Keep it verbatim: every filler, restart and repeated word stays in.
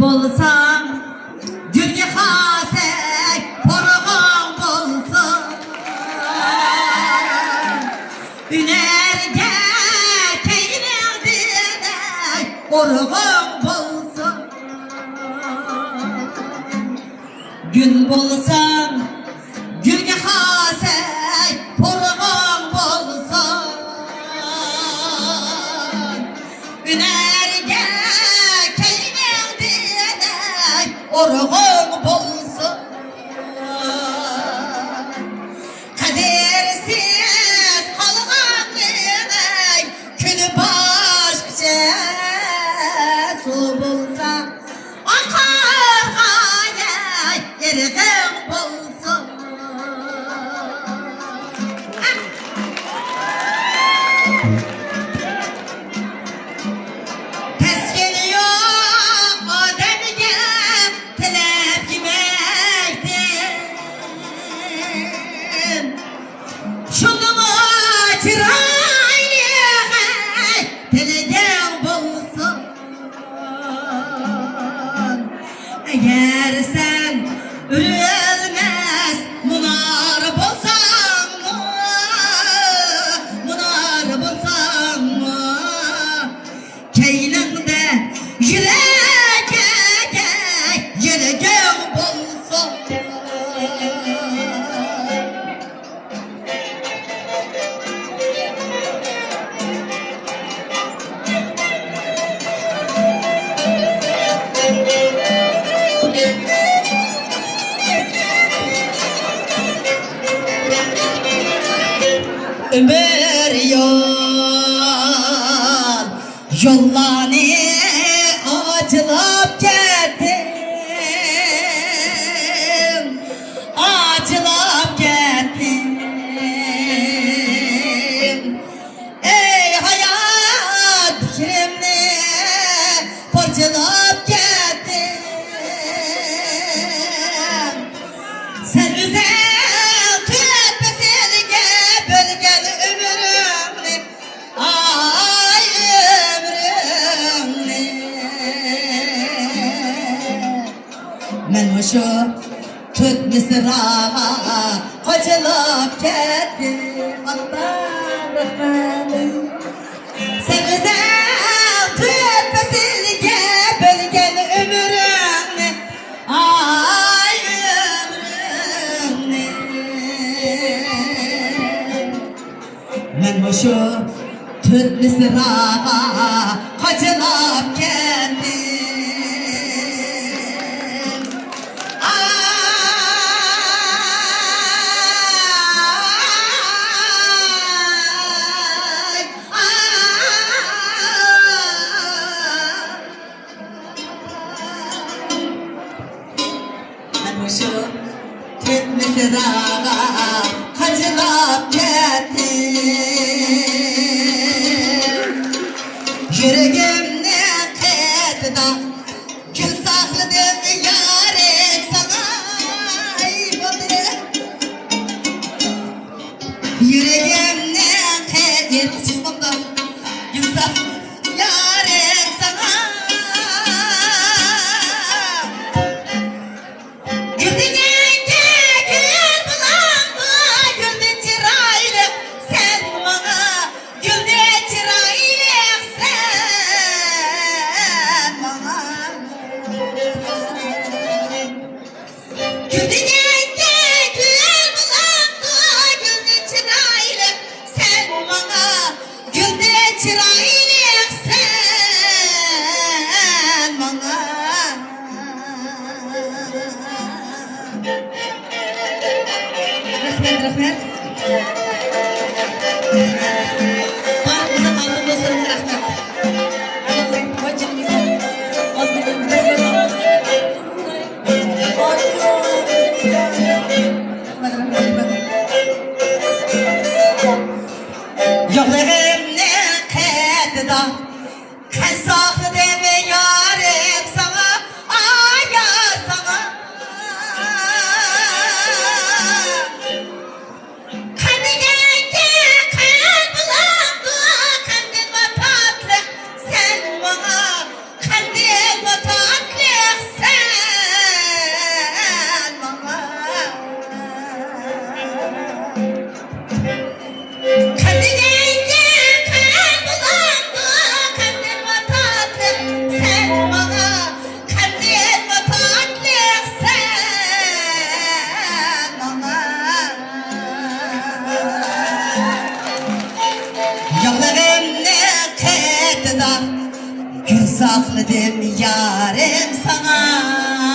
بولساڭ، گۈلگە خاسەك پۇرىقىڭ بولسۇن. ئۈنەرگە كەينىڭدە ئۇرۇقۇڭ بولسۇن. گۈل بولساڭ، گۈلگە خاسەك پۇرىقىڭ بولسۇن. ئۈنەرگە كەينىڭدە ئۇرۇقۇڭ بولسۇن. قەدىرسىز قالغان مېنىڭ كۈنى باشقىچە سۇ بولسا، ئاقارغاي ئېرىقىڭ بولسۇن. تەسكىنى يوق ئادەمگە تىلەپ يېمەكتىن، شۇندىمۇ چىرايلىق تىلىكىڭ بولسۇن. ئەگەر سەن ئۆرۈلمەس مۇنار بولساڭمۇ، مۇنار بولساڭمۇ، كەينىڭدە يۈرەككە يۈرىكىڭ بولسۇن. ئۆمۈر يول يوللارنى ئاچىلاپ كەتتىم، ئاچىلاپ كەتتىم. ئەي ھايات پىكرىمنى پارچىلاپ كەتتىم. سەن ئۆزۈڭ تۆت پەسىلگە بۆلگەن ئۆمرۈڭنى، ئاي ئۆمرۈڭنى. مەن مۇشۇ تۆت مىسراغا قاچىلاپ كەتتىم. ئاللا رەھمەت. سەن ئۆزۈڭ تۆت پەسىلگە بۆلگەن ئۆمرۈڭنى، ئاي ئۆمرۈڭنى. مەن مۇشۇ تۆت مىسراغا قاچىلاپ كەتتىم. ئاي، ئاي. مەن مۇشۇ تۆت مىسراغا قاچىلاپ كەتتىم. يۈرىكىمنىڭ قېتىدا گۈل ساقلىدىم يارىم ساڭا. ئەي بولدى. يۈرىكىمنىڭ قېتىدا، سىز بولدى. گۈل ساق-، يارىم ساڭا. گۈل دېگەنگە گۈل بولامدۇ، گۈلدىن چىرايلىق سەن ماڭا، گۈلدىن چىرايلىق سەن ماڭا. گۈل دېگەنگە گۈل بولامدۇ، گۈلدىن چىرايلىق سەن ماڭا، گۈلدىن چىرايلىق سەن ماڭا. رەھمەت، رەھمەت. بارلىق ئالتۇن دوستلىرىمغا رەھمەت. يوللىرىمنى قېتىدا قەست ساقلىدىم يارىم ساڭا، ئاي يار ساڭا. قەدىگە چاغلىرىمنى قېتىدا، گۈل ساقلىدىم يارىم ساڭا.